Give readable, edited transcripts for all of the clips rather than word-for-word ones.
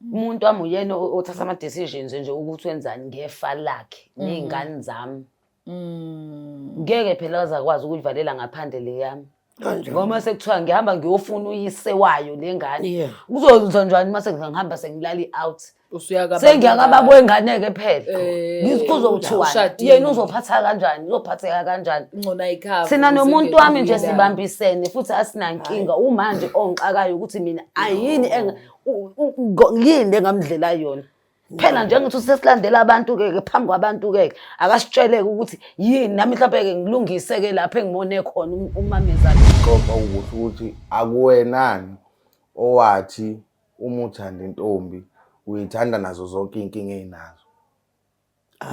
Umuntu wami uyena othatha ama-decisions nje ukuthi wenzani ngefa lakhe ney'ngane zami. Ngeke phela azakwazi ukuyivalela ngaphandle le yami. Kanjani? Ngoba sekuthiwa ngihamba ngiyofuna uyise wayo le ngane. Yeah. Kuzokwenza njani uma sengihamba sengilala i-out? Usuyakababa. Sengiyakababa wengane-ke phela. Eh, Kuzokuthiwani? ushadile. Yena uzophatha kanjani? Uzophatheka kanjani? Ngcono ayikhava. Thina ukuze nomuntu wami nje ingene. sibambisene futhi asinankinga. Umanje ongixakayo ukuthi mina ayini yini engamdlela yona. Phela njengokuthi sesilandela abantu-ke ke phambi kwabantu-ke akasitsheleke ukuthi yini nami mhlawumbe-ke ngilungise-ke lapho engibone khona umamezala. Xoxa ukuthi ukuthi akuwenani owathi uma uthanda intombi uyithanda nazo zonke iy'nkinga ey'nazo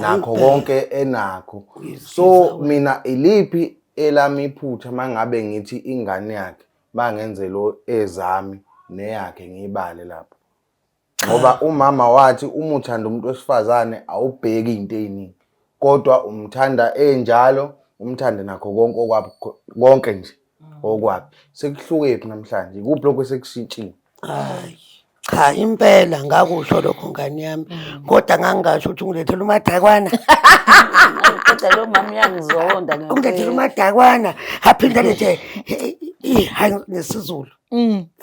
nakho konke enakho. So mina iliphi elami iphutha mangabe ngithi ingane yakhe bangenzelo ezami neyakhe ngiyibale lapho, ngoba umama wathi uma uthanda umuntu wesifazane awubheki into eziningi kodwa umthanda enjalo, umthande nakho konke okwakho, konke nje okwakhe. Sekuhlukephi namhlanje? Ikuphi lokho esekushintshile? Hayi cha, impela ngakusho lokho ngane yami, kodwa ngangingasho ukuthi ungilethela umadakwana. Kodwa lo mama uyangizonda ngempela. Ungilethela umadakwana aphinde alethe hayi nesiZulu.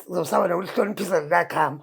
Sizosaba nokulihloniphisa lelagama.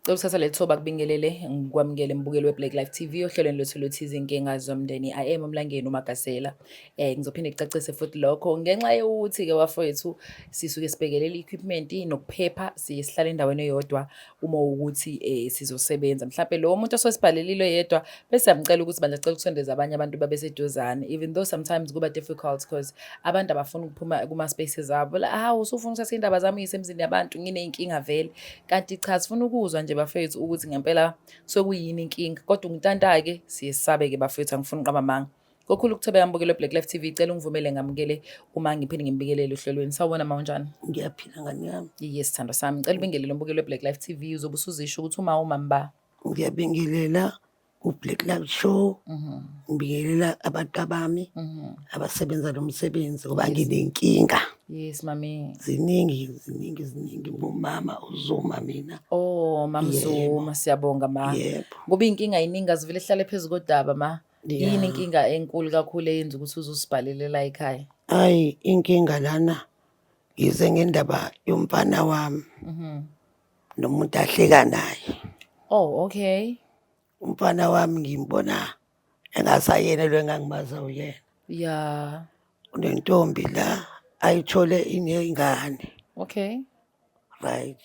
Cela ukuthatha leli thuba kubingelele ngikwamukele mbukeli we-Black Life TV ohlelweni lwethu luthi izinkinga zomndeni. I am uMlangeni uMagasela. Ngizophinde ngicacise futhi lokho ngenxa yokuthi-ke bafowethu sisuke sibhekelele i-equipment nokuphepha, siye sihlale endaweni eyodwa uma ukuthi sizosebenza. Mhlampe lowo muntu osesibhalelile yedwa bese siyamcela ukuthi bandla cela ukusondeza abanye abantu babe seduzane, even though sometimes kuba difficult because abantu abafuni ukuphuma kuma-spaces abo. La, hawu usufuna ukuthatha iy'ndaba zami uyise emzini yabantu, nginey'nkinga vele. Kanti cha, sifuna ukuzwa nje bafethu ukuthi ngempela sokuyini inkinga. Kodwa ungintanta-ke siye sisabe-ke bafethu, angifuni uqamba amanga. Kokhulu ukuthobeka mbukelo we-Black Life TV, cela ungivumele ngamukele uma ngiphinde ngimbikelele ohlelweni. Sawubona ma, unjani? Ngiyaphila ngane yami. Yes, sithandwa sami. Ngicela ubingelele umbukelo we-Black Life TV, uzobe usuzisho ukuthi uma umama ba. Ngiyabingelela ku-Black Life Show. Ngibingelela abantu abami abasebenza lo msebenzi ngoba nginenkinga. Yes, mami. Ziningi, ziningi, ziningi. Ngumama uZuma mina. Oh, Mama Yebo. Zuma, siyabonga ma. Yebo. Ngoba iy'nkinga yiningi azivele sihlale phezu kodaba ma. Yeah. Yini inkinga enkulu kakhulu eyenza ukuthi uzusibhalele la ekhaya? Ayi, inkinga lana ngize ngendaba yomfana wami nomuntu ahleka naye. Oh, okay. Umfana wami ngimbona engasayena lo engangimazi uyena. Yeah. Unentombi la ayithole inengane. Okay. Right.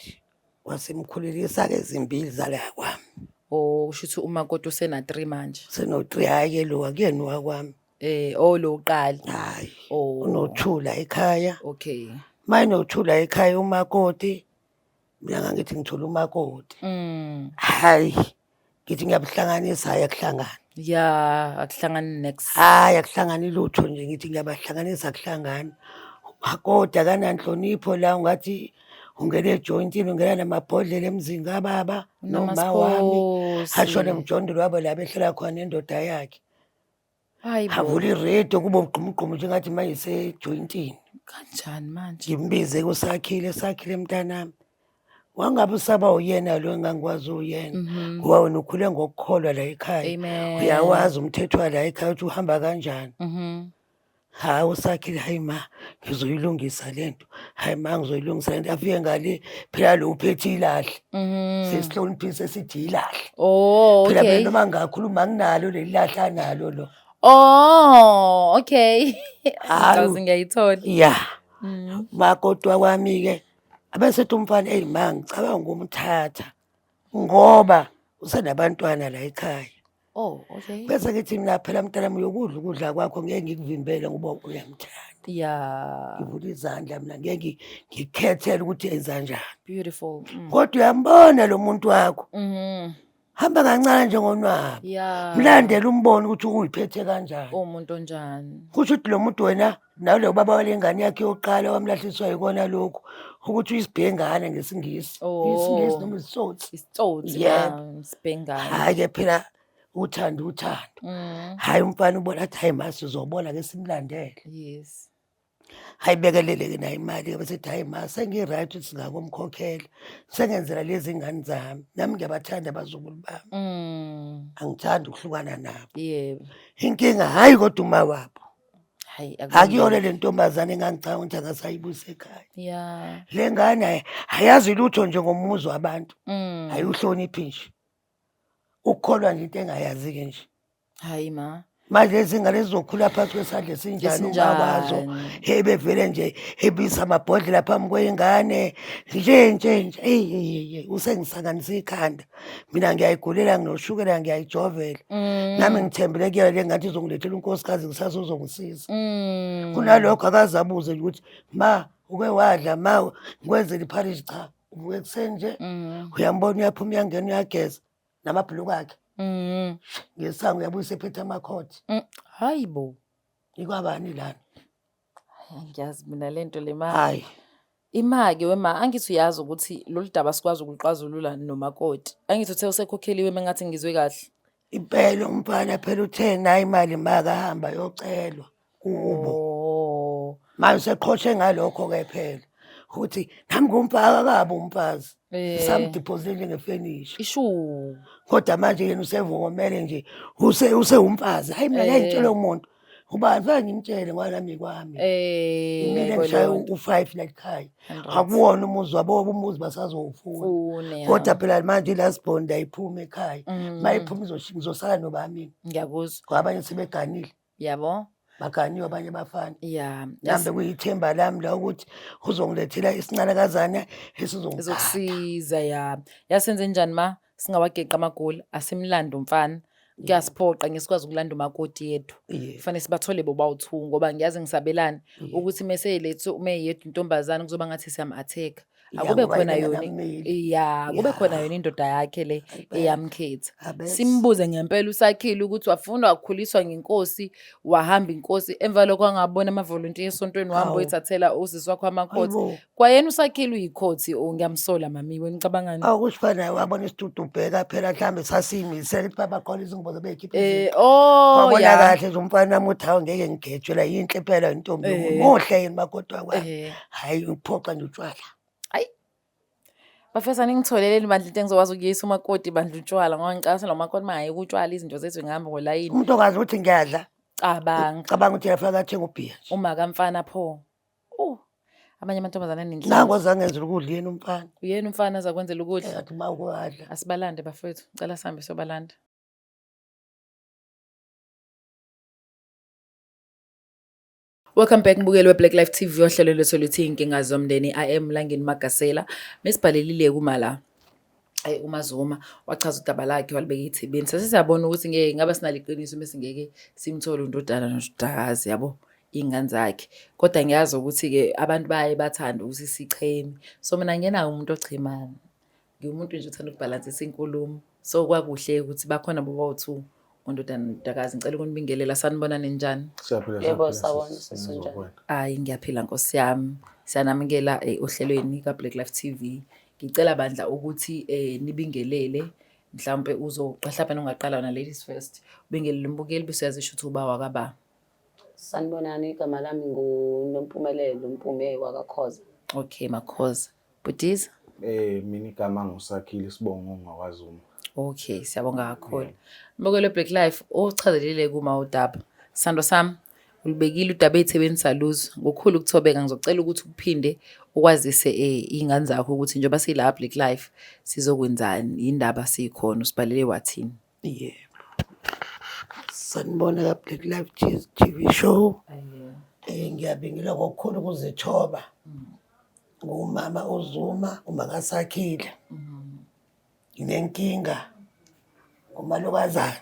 Wasemkhulelisa ke ezimbili zala kwami. Oh, kusho ukuthi umakoti usena 3 manje. Seno 3, hayi ke lo akuyena wakwami. Oh lo uqala. Hayi. Oh. Unothula ekhaya. Okay. Mayinothula ekhaya umakoti, mina ngangithi ngithola umakoti. Hayi, ngithi ngiyabuhlanganisa, hayi akuhlangani. Yeah, akuhlangani next. Hayi akuhlangani lutho nje, ngithi ngiyabahlanganisa akuhlangani. Kodwa akananhlonipho la, ungathi ungena ejoyintini, ungena namabhodlela emzini kababa noma wami. Ashone emjondolo wabo la behlala khona nendoda yakhe. Hayi bo. Avula iredio kube ugqumugqumu njengathi manje isejoyintini. Kanjani manje? Ngimbize kuSakhile, Sakhile mntanami. Wangabe usaba uyena lo engangikwazi uyena. Ngoba wena ukhule ngokukholwa la ekhaya. Amen. Uyawazi umthetho wala ekhaya ukuthi uhamba kanjani. Hayi uSakhile, hayi ma ngizoyilungisa lento. Hayi ma ngizoyilungisa lento. Afike ngale phela lo uphethe ilahle. Sesihloniphise sithi ilahle. Oh, Phela okay. mina noma ngingakhuluma nginalo leli lahle analo lo. Oh, okay. Hayi. Ngicabanga ngiyayithola. Yeah. Makoti wakwami ke abesethi umfana, eyi ma ngicabanga ukumthatha ngoba usenabantwana la ekhaya. Oh, okay. Bese ngithi mina phela mntanami uyokudla ukudla kwakho, ngeke ngikuvimbele ngoba uyamthanda. Yeah. Ngivula izandla mina, ngeke ngikukhethele ukuthi enza njani. Beautiful. Kodwa uyambona lo muntu wakho. Hamba kancane njengonwaba. Yeah. Mlandele umbone ukuthi uyiphethe kanjani. Umuntu onjani? Kusho ukuthi lo muntu wena nalo baba walengane yakhe yokuqala wamlahliswa yikona lokhu. Ukuthi uyisibhengane ngesiNgisi. Oh. IsiNgisi noma isitsotsi. Isitsotsi. Yebo. Ma, isibhengane. Hhayi-ke phela uthando uthando. Hhayi umfana ubona athi hhayi ma sizobona ke simlandele. Yes. Hayi bekelele-ke nayo imali-ke bese ethi hhayi ma sengi-right ukuthi singakomkhokhela. Sengenzela lezi ngane zami. Nami ngiyabathanda abazukulu bami. Angithandi ukuhlukana nabo. Yebo. Inkinga hhayi kodwa uma wabo. Hayi Akuyona le ntombazane engangicabanga ukuthi angasayibuyisa ekhaya. Yeah. Le ngane ayazi lutho nje ngomuzi wabantu. Ayiwuhloniphi nje. Ukukholwa nje into engayazi-ke nje. Hayi ma. Manje lezi ngane zizokhula phansi kwesandla esinjani uma wazo ebevele nje ebisa amabhodlela phambi kwey'ngane nje nje nje eyi eyi eyi usengisanganisa ikhanda. Mina ngiyayigulela nginoshukela ngiyayijovela. Nami ngithembele kuyona le ngathi izongilethela unkosikazi kusasa uzongisiza. Kunalokho akaze abuze nje ukuthi ma uke wadla ma ngikwenzele ipharishi cha uvuka ekuseni nje uyambona uyaphuma uyangena uyageza namabhuluku akhe ngesango uyabuyisa ephethe amakhothe. Hayi bo. Ikwabani lana? Angiyazi mina lento le ma. Hayi. Ima-ke wema, angithi uyazi ukuthi lolu daba sikwazi ukuluxazulula nomakoti. Angithi uthe usekhokheliwe mengathi ngizwe kahle. Impela umfana phela uthe nayi imali makahamba yocelwa kubo. Oh. Manje useqhoshe ngalokho-ke phela ukuthi nami ngumfaka kabi umfazi. Samdeposite njengefenisha. Ishu. Kodwa manje yena usevokomele nje usewumfazi. Hayi mina ngeke ngitshele umuntu. Ubani fanele ngimtshele ngoba nami kwami. Mina ngishaya u5 la ekhaya. Akuwona umuzi wabo umuzi basazowufuna. Kodwa phela manje last bond ayiphumi ekhaya. Mayiphuma ngizosala nobami. Ngiyakuzwa. Ngoba abanye sebeganile. Yabo. Baganiwe abanye abafana. Yeah. Mhlambe kuyithemba lami la ukuthi uzongilethela isincanakazana esizongiphatha. Ezokusiza ya. Yasenze njani ma? Singawageqa amagoli asimlando umfana. Kuyasiphoqa ngesikwazi ukulanda umakoti yethu. Kufanele sibathole bobawu-two ngoba ngiyazi ngisabelana ukuthi mese lethu uma yedwa intombazane kuzoba ngathi siyam-attack. Akube khona yona ya kube khona yona indoda yakhe le eyamkhetha. Simbuze ngempela usakhile ukuthi wafuna wakhuliswa ngenkosi wahamba inkosi emva lokho angabona amavolontiya esontweni wahamba uyithathela usisi wakho amakhothi. Kwayena usakhile uyikhothi o ngiyamsola mami wena ucabangani? Awu kusho naye wabona isidudu ubheka phela mhlambe sasiyimisela ukuthi babaqola izingubo zobekhipha. Oh Wabona ya. kahle nje umfana wami uthi hawu ngeke ngigejwe la yinhle phela intombi muhle yini makoti wakwami. Hayi uphoxa nje utshwala. Hayi. Bafethu aningitholeleni bandla into engizokwazi ukuyisa umakoti bandla utshwala ngoba ngicabanga lo makoti mangaye kutshwala izinto zethu ngihamba ngolayini. Umuntu ongazi ukuthi ngiyadla. Cabanga. Cabanga ukuthi uyafaka athenga ubhiya nje. Uma kamfana pho. Abanye amantombazane anenhlanhla. Nangu azangenzela ukudla yena umfana. Uyena umfana azakwenzela ukudla. Athi uma ukwadla. Asibalande bafethu. Ngicela sihambe siyobalanda. Welcome back mbukeli we-Black Life TV ohlelo lwethu oluthi inkinga zomndeni. I am Langeni Magasela. Mesibhalelile kuma la. uMaZuma wachaza udaba lakhe walibeka ethebeni. Sase siyabona ukuthi ngeke ngabe sinaliqiniso uma singeke simthole undodana nondodakazi yabo iy'ngane zakhe. Kodwa ngiyazi ukuthi-ke abantu baye bathande ukuthi sicheme. So mina ngenawo umuntu ochemayo. Ngiwumuntu nje othanda ukubhalansisa inkulumo. So kwakuhle ukuthi bakhona bobawu-two undodana nondodakazi. Ngicela ukunibingelela, sanibonani ninjani? Siyaphila, Yebo, siyaphila, sawubona, sisi, sisi, unjani? ngizokubona. Hayi ngiyaphila Nkosi yami. Siyanamukela ohlelweni ka-Black Life TV. Ngicela bandla ukuthi nibingelele mhlawumbe uzoqala nongaqala wena ladies first. Ubingelele umbukeli bese uyazisho ukuthi uba wakaba. Sanibonani, igama lami nguNompumelelo Mpume wakaKhoza. Okay, Makhoza. Bhutiza? Mina igama nguSakhile isibongo ngakwaZuma. Okay, siyabonga kakhulu. Mbukelo Black Life uchazelile kuma udaba. Sando sami ulibekile udaba ethebeni saluzwa. Ngokukhulu ukuthobeka ngizocela ukuthi uphinde ukwazise iy'ngane zakho ukuthi njengoba sila Black Life sizokwenzani, yindaba sikhona usibhalele wathini. Yebo. Sanibona ka Black Life TV show. Ngiyabingelela ngokukhulu ukuzithoba. Ngumama uZuma, umakaSakhile. Nginenkinga ngomalokazane.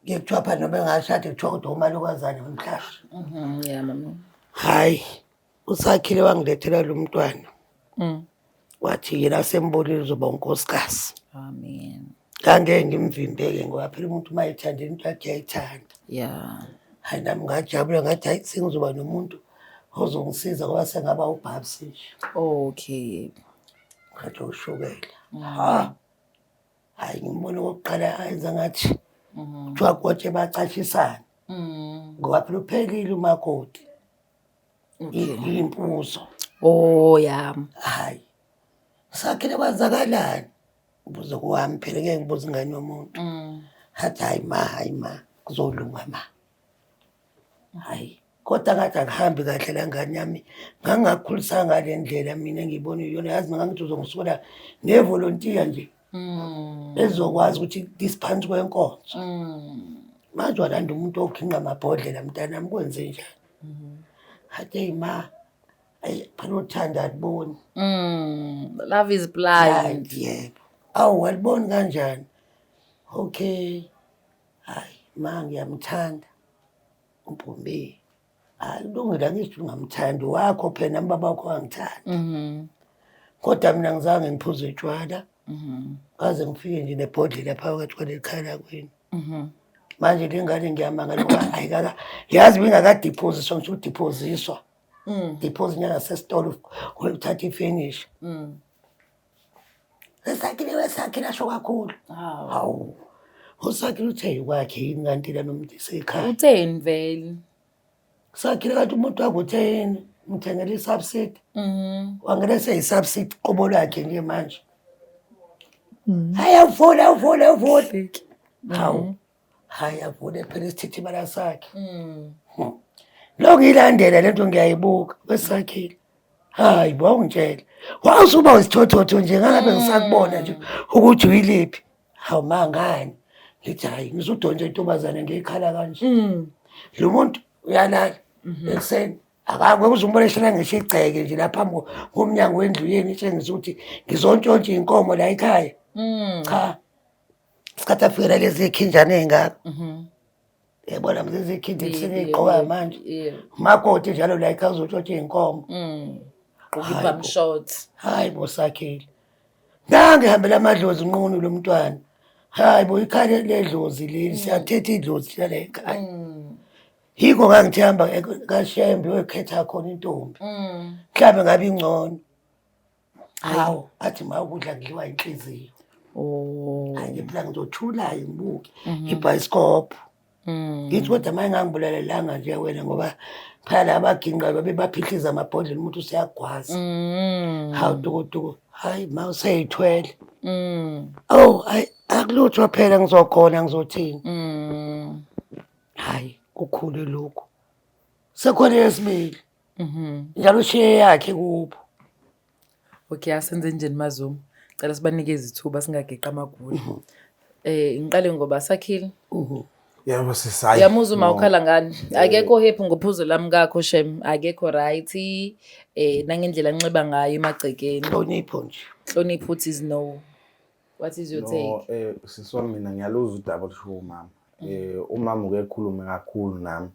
Kuye kuthiwa phela noma engashadi kuthiwa kodwa umalokazane wemhlaba. Yeah mama. Hhayi, uSakhile wangilethela lo mntwana. Wathi yena sembonile uzoba unkosikazi. Amen. Ngangeke ngimvimbeke ngoba phela umuntu uma ethandile into yakhe uyayithanda. Yeah. Hhayi nami ngajabula ngathi hhayi sengizoba nomuntu Ozongisiza ngoba sengaba ubhabsi nje. Okay. Ngathi ushukela. Ha. Hayi ngimbona okokuqala enza ngathi kuthiwa kotshe bacashisana. Ngoba phela uphelile umakoti. Impuzo. Oh ya. Hayi. Sakhile kwenzakalani? Ngibuze kuwami phela ngeke ngibuze ingane yomuntu. Hathi hayi ma, hayi ma, kuzolunga ma. Hayi kodwa ngathi akuhambi kahle la ngane yami ngangingakukhulisanga ngale ndlela mina engiyibona iyona yazi mina ngangithi uzongisukela nevolontiya nje ezokwazi ukuthi isiphansi kwenkonzo manje walanda umuntu okhinqa amabhodlela mntanami kwenze njani athi eyi ma ayi phela uthando aliboni Love is blind. Blind, yebo awu aliboni kanjani okay hayi ma ngiyamthanda uMpumi hayi kulungile angisho ungamthandi wakho phela nami baba wakho wangithanda kodwa mina ngizange ngiphuze utshwala ngaze ngifike nje nebhodlela phakathi kwaleli khaya lakwenu manje le ngane ngiyamangala ngoba ayikaka yazi bingakadiphoziswa ngisho udiphoziswa diphozi njengasesitolo uthatha ifenisha Esakhile wesakhile asho kakhulu. Hawu. Usakhile uthe kwakhe yini kanti lana umuntu esekhaya. Utheni vele? Sakhile kanti umuntu wakho uthe yini? Umthengele isubsidy. Wangena seyisubsidy qobo lwakhe nje manje. Hayi awuvule awuvule awuvule. Hawu. Hayi avule phela isithithibala sakhe. Lokhu ilandela lento ngiyayibuka wesakhile. Hayi bo ungitshela. Wawusuba isithothotho nje ngabe ngisakubona nje ukuthi uyiliphi. Hawu mangani. Ngithi hayi ngizodonsa intombazane ngiyikhala kanje. Lo muntu uyalala ekuseni akakwe uzumbona ehlala ngisho igceke nje lapha phambi komnyango wendlu yenu itshengisa ukuthi ngizontshontsha inkomo la ekhaya. Cha. Isikhathi afikela lezi khinjana ey'ngaka. Yabona mze izikhindi seniyigqoka manje. Umakoti njalo la ekhaya uzotshontsha iy'nkomo. Gqoka i-bum shorts. Hayi bo Sakhile. Nange hambela amadlozi nqunu lo mntwana. Hayi bo ikhaya ledlozi leli siyathetha idlozi hlala ekhaya. Yikho ngangithi hamba kaShembe uyokhetha khona intombi. Mhlawumbe ngabe ingcono. Hawu athi ma ukudla kudliwa inhliziyo. Oh. Hayi phela ngizothula ngibuke ibhayisikobho. Ngithi kodwa uma engangibulalelanga nje wena ngoba phela laba ginqa babe baphihliza amabhodlela umuntu useyagwaza. Hawu tukutuku, hayi ma useyithwele. Oh hayi akulutho phela ngizokhona ngizothini. Hayi kukhulu lokhu. Sekhona yesibili. Njalo ushiye yakhe kubo. Okay, asenze njani Mazuma? Cela sibanikeze ithuba singageqi amagula. Ngiqale ngoba Sakhile. Yebo sisi hayi. Uyamuzwa uma No. ukhala ngani? Akekho happy ngophuzo lami kakho shem, akekho right. Nangendlela anxiba ngayo emagcekeni. Hlonipho nje. Hlonipho uthi is no. What is your No, take? Sisi wami mina ngiyaluzwa udaba olushiwo umama. Umama uke ekhulume kakhulu nami.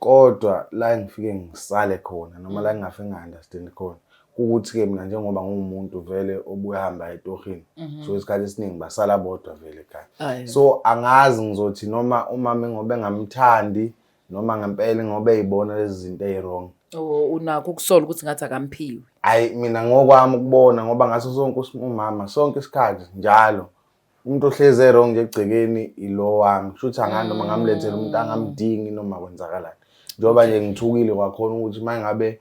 Kodwa la engifike ngisale khona noma la engingafike nginga-understand khona ukuthi-ke mina njengoba ngiwumuntu vele obuye hamba etohini so isikhathi esiningi basala bodwa vele ekhaya. So angazi ngizothi noma umama ngoba engamthandi noma ngempela ngoba eyibona lezi zinto eyi-wrong. Oh, unakho ukusola ukuthi ngathi akamphiwe. Hayi mina ngokwami ukubona ngoba ngaso sonke umama sonke isikhathi njalo umuntu ohlezi e-wrong nje egcekeni ilo wami kusho ukuthi angani noma ngamlethela umuntu angamdingi noma kwenzakalani njengoba nje ngithukile kwakhona ukuthi uma ngabe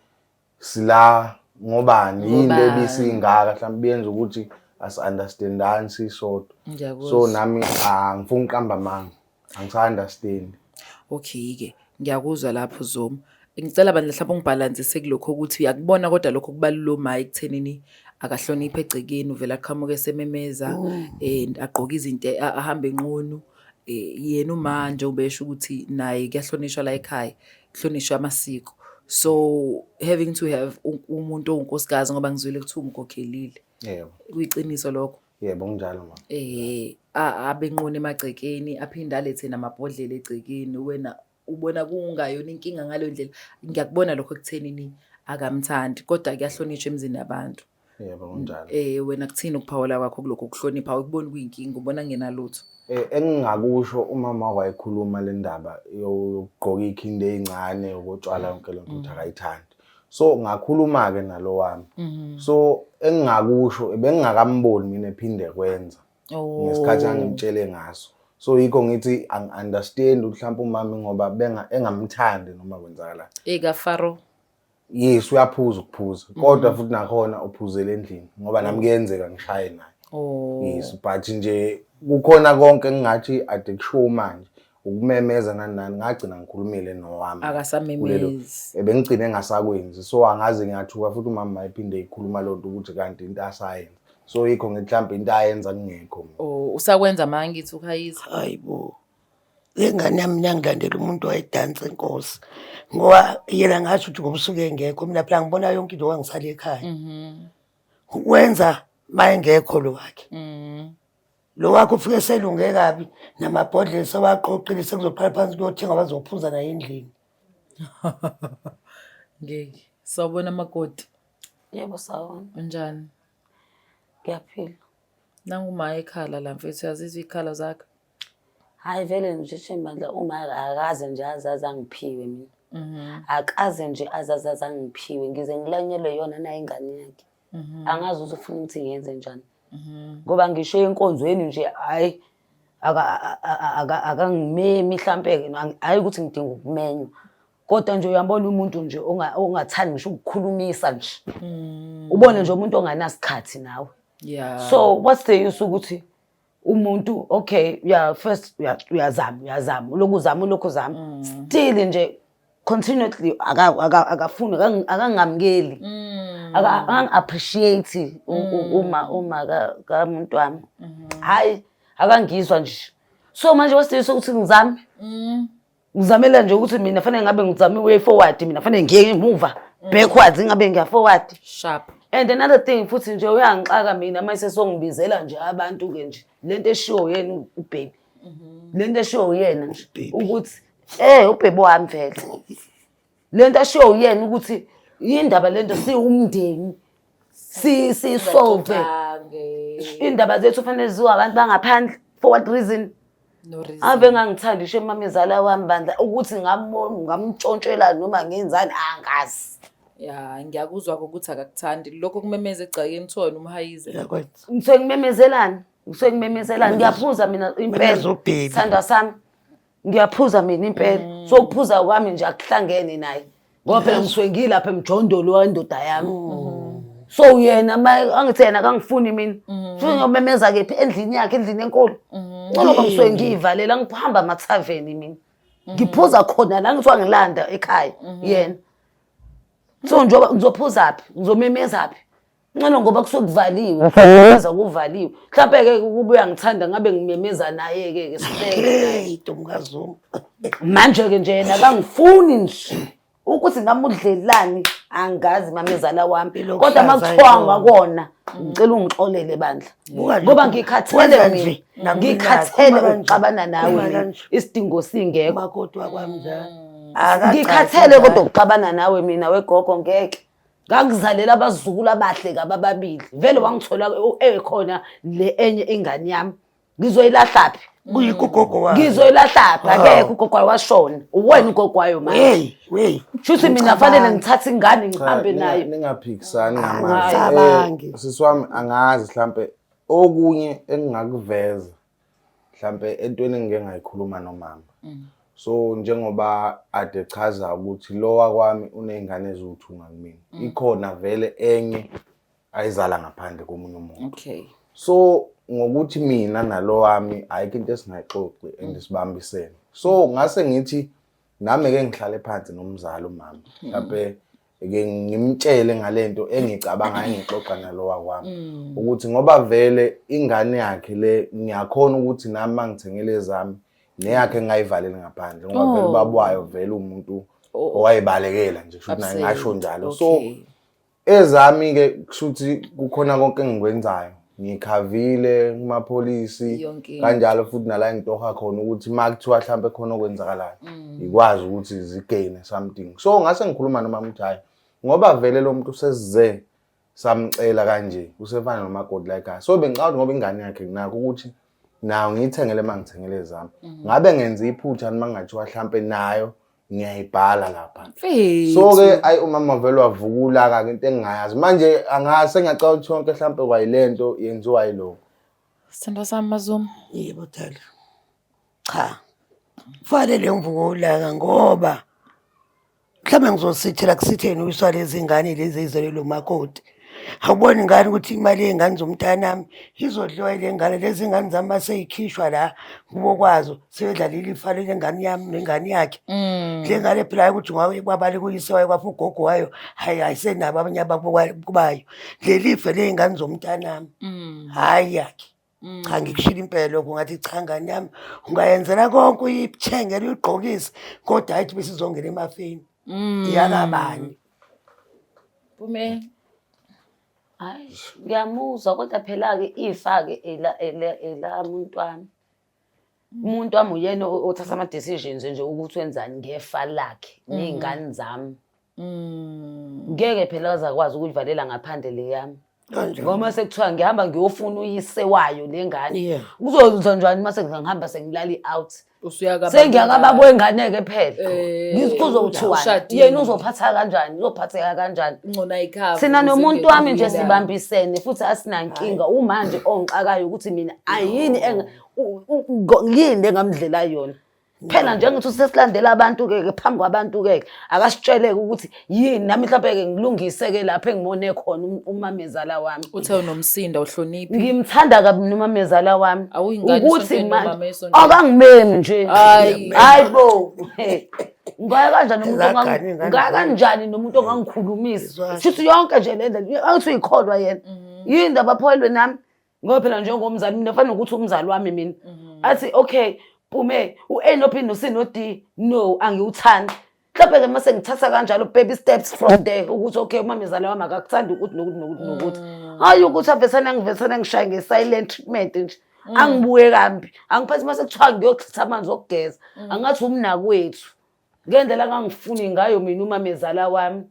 sila ngobani yini Ngobani? ebisingaka mhlawumbe yenza ukuthi asi-understandani sisodwa Ngiyakuzwa. so nami angifuni ukuqamba amanga angisa-understand. Okay ke ngiyakuzwa lapho Zuma. Ngicela bandla mhlawumbe ungibhalansise kulokho ukuthi uyakubona kodwa lokho kubalula uma ekuthenini akahloniphe egcekeni uvela aqhamuke esememeza and agqoke izinto ahambe enqunu. Yena uma nje ubesho ukuthi naye kuyahlonishwa la ekhaya, kuhlonishwa amasiko. So having to have umuntu owunkosikazi ngoba ngizwile kuthiwa umkhokhelile. Yebo. Kuyiqiniso lokho? Yebo kunjalo mama. Abe nqunu emagcekeni aphinde alethe namabhodlela egcekeni wena ubona kungayona inkinga ngaleyo ndlela. Ngiyakubona lokho ekuthenini akamthandi kodwa kuyahlonishwa emzini yabantu. Yebo kunjalo. Wena kuthini ukuphawula kwakho kulokho kuhlonipha awukuboni kuyinkinga ubona kungenalutho? Engingakusho umama wayekhuluma le ndaba yokugqoka ikhindi ey'ncane ukotshwala yonke lento ukuthi akayithandi. So ngakhuluma-ke nalo wami. So engingakusho bengingakamboni mina ephinde kwenza ngesikhathi angimtshele ngaso. So yikho ngithi angi-understand ukuthi mhlawumbe umama ngoba benga engamthandi noma kwenzakalani. Eka Faro. Yes, uyaphuza ukuphuza, kodwa futhi nakhona uphuzela endlini ngoba nami kuyenzeka ngishaye naye. Yes, but nje kukhona konke engingathi ade kushiwo manje ukumemeza nani nani, ngagcina ngikhulumile nowami. Akasamemezi. Ebengigcine engasakwenzi, so angaze ngiyathuka futhi umama mayiphinde ikhuluma loo nto ukuthi kanti into asayenza. So yikho ngithi mhlawumbe into ayenza kungekho mina. Oh, usakwenza manje ngithi uhayiza. Hayi bo, le ngane yami mina ngilandela umuntu wayedansa inkosi, ngoba yena ngasho ukuthi ngoba usuke engekho, mina phela ngibona yonke into ngisale ekhaya. Ukwenza ma engekho lo wakhe. Lo wakhe ufike selunge kabi namabhodlela sewaqoqile, sekuzoqala phansi kuyothenga bazophuza naye endlini. Ngeke. Sawubona makoti. Yebo, sawubona. Unjani? Ngiyaphila. Nangu ma ekhala la mfethu, uyazizwa iy'khalo zakhe? Hhayi vele nje shembandla uma akaze nje azazi angiphiwe mina. Akaze nje azazi angiphiwe, ngize ngilanyelwe yona nayo ingane yakhe. Angazi ukuthi ufuna ukuthi ngiyenze njani. Ngoba ngisho enkonzweni nje hhayi akangimemi mhlampe-ke, hhayi ukuthi ngidinga ukumenywa. Kodwa nje uyambona umuntu nje ongathandi ngisho ukukhulumisa nje. Ubone nje umuntu onganasikhathi nawe. So what's the use ukuthi umuntu, okay, yeah, first uyazama, uyazama, ulokhu uzama, ulokhu uzama. Still nje continuously akafuni, akangamukeli. Akangi-appreciate uma kamuntu wami. Hhayi, akangizwa nje. So manje what's the use ukuthi ngizame? Ngizamela nje ukuthi mina fanele ngabe ngizame way forward, mina fanele ngiye emuva, backwards ngabe ngiya forward. Sharp. And another thing futhi nje uyangixaka mina mase songibizela nje abantu ke nje lento eshiwo yena ubaby. Lento eshiwo yena nje ukuthi ubaby wami vele. Lento eshiwo yena ukuthi indaba lento siwumndeni. Si si solve. Indaba zethu fanele ziwe abantu bangaphandle for what reason? No reason. Ave ngangithanda isho emamezala wami bandla ukuthi ngamtshontshela noma ngenzani angazi. Ya, ngiyakuzwa ukuthi akakuthandi. Lokho kumemeza egcekeni kuthiwa umhayize. Uyakwenza. Ngisuke ngimemezelani? Ngisuke ngimemezelani? Ngiyaphuza mina impela. Memeza ubheki. Sithandwa sami. Ngiyaphuza mina impela. So ukuphuza kwami nje akuhlangene naye. Ngoba phela ngisuke ngilapha emjondolo wendoda yami. So yena angithi yena akangifuni mina. Futhi ngiyomemeza kephi endlini yakhe, endlini enkulu. Ngcono ngoba ngisuke ngiyivalela ngihamba amathaveni mina. Ngiphuza khona la ngithiwa ngilanda ekhaya yena. So njengoba ngizophuza phi? Ngizomemeza phi? Ngcono ngoba kusuke kuvaliwe. Ngimemeza kuvaliwe. Mhlawumbe ke ukuba uyangithanda ngabe ngimemeza naye ke ke sihleke naye. Hey, Ntombikazuma. Manje ke nje yena akangifuni nje. Ukuthi ngamudlelani angazi mamezala wami. Ilokhu Kodwa hlaza makuthiwa inkomo. ngakona ngicela ungixolele bandla. Buka nje, Ngoba ngikhathele wenza mina. nje, nakumina, Ngikhathele khuluma kanje, ukuxabana nawe khuluma mina. kanje. Isidingo singekho. Umakoti wakwami njalo. Ngikhathele kodwa ukuxabana nawe mina wegogo ngeke. Ngakuzalela abazukulu abahle kabi ababili. Vele wangithola ekhona le enye ingane yami. Ngizoyilahlaphi? Kuyikho ugogo wami. Ngizoyilahlaphi? Akekho ugogo wayo washona. Uwena ugogo wayo manje. Hey, hey. Shuthi mina fanele ngithathe ingane ngihambe Cha, nayo. Ningaphikisani ngamazwi. Angicabangi. Sisi wami angazi mhlambe okunye engingakuveza mhlambe entweni engike ngayikhuluma nomama. So njengoba ade chaza ukuthi lo wakwami uney'ngane eziwu-2 ngakumina. Ikhona vele enye ayizala ngaphandle komunye umuntu. So ngokuthi mina nalo wami ayikho into esingayixoxi and sibambisene. So ngase ngithi nami ke ngihlale phansi nomzali umama. Mhlambe ke ngimtshele ngalento engicabanga engixoxa nalo wakwami ukuthi ngoba vele ingane yakhe le ngiyakhona ukuthi nami mangithengele ezami neyakhe ngingayivaleli ngaphandle ngoba vele ubaba wayo vele umuntu owayebalekela nje kusho ukuthi ngasho njalo. So ezami ke kushuthi kukhona konke engikwenzayo ngikhavile kumapholisi Yonke into. kanjalo futhi nala engitoha khona ukuthi uma kuthiwa mhlambe khona okwenzakalayo ikwazi ukuthi zigain something. So ngase ngikhuluma nomama ukuthi hayi ngoba vele lo muntu sesize samcela kanje usefana nomakoti la ekhaya. So bengicabanga ngoba ingane yakhe nginakho ukuthi nayo ngiyithengele uma ngithengele ezami. Ngabe ngenza iphutha noma ngathiwa mhlambe nayo Ngiyayibhala lapha. Mfethu. So ke ayi umama vele wavukula ke into engingayazi. Manje angase ngiyacabanga ukuthi yonke mhlampe kwayilento yenziwa yilokho. Sithandwa sami Mazuma. Yebo dala. Cha. Kufanele ngivuke ulaka ngoba mhlawumbe ngizosithela kusitheni uyiswa lezi ngane lezi ezizelwe lo makoti. Awuboni ngani ukuthi imali yey'ngane zomntanami izodliwa yile ngane, lezi ngane zami maseyikhishwa la kubo kwazo sebedlalela ifa lele ngane yami nengane yakhe. Le ngane phela hayi ukuthi kwabaleka uyise wayo kwafa ugogo wayo, hhayi ayisenabo abanye abakubayo. Leli fa ley'ngane zomntanami, hhayi yakhe. Cha ngikushilo impela lokho ngathi cha ngane yami ungayenzela konke uyithengele uyigqokise kodwa hayi ukuthi besizongena emafeni. Iyakabani? Pume. Hayi, ngiyamuzwa kodwa phela-ke ifa-ke ela ela elamuntu wami. Umuntu wami uyena othatha ama-decisions nje ukuthi wenzani ngefa lakhe ney'ngane zami. Ngeke phela azakwazi ukuyivalela ngaphandle le yami. Kanjani? Ngoba sekuthiwa ngihamba ngiyofuna uyise wayo le ngane. Yeah. Kuzokwenza njani uma sengihamba sengilala i-out? Usuyaka Sengiyakababa wengane-ke phela. Eh, Kuzokuthiwani? ushadile. Yena uzophatha kanjani? Uzophatheka kanjani? Ngcona ikhava. Thina nomuntu wami nje sibambisene futhi asinankinga. Umanje ongixakayo ukuthi mina ayini yini engamdlela yona. Phela njengokuthi sesilandela abantu-ke ke phambi kwabantu-ke ke akasitsheleke ukuthi yini nami mhlawumbe-ke ngilungise-ke lapho engimone khona umamezala wami. Uthe unomsindo awuhloniphi. Ngimthanda kabi nomamezala wami. Awuyingane Ukuthi esontweni manje nomama esontweni. akangimemi nje. Hayi. Hayi bo. Ngaya kanjani nomuntu Zagane ingane ngaya kanjani nomuntu ongangikhulumisi. Izwa. Shuthi yonke nje le ndlela angithi uyikholwa yena. Yini ndaba aphoyelwe nami? Ngoba phela njengomzali mina fanele ukuthi umzali wami mina. Athi okay, Pume, u-A no B no C no D, no angiwuthandi. Mhlawumbe ke mase ngithatha kanjalo baby steps from there ukuthi okay umamezala wami akakuthandi ukuthi nokuthi nokuthi nokuthi. Hayi ukuthi avesane angivesane ngishaye nge-silent treatment nje. Angibuye kambi. Angiphathi mase kuthiwa ngiyochitha amanzi okugeza. Angathi umnakwethu. Ngendlela angangifuni ngayo mina umamezala wami.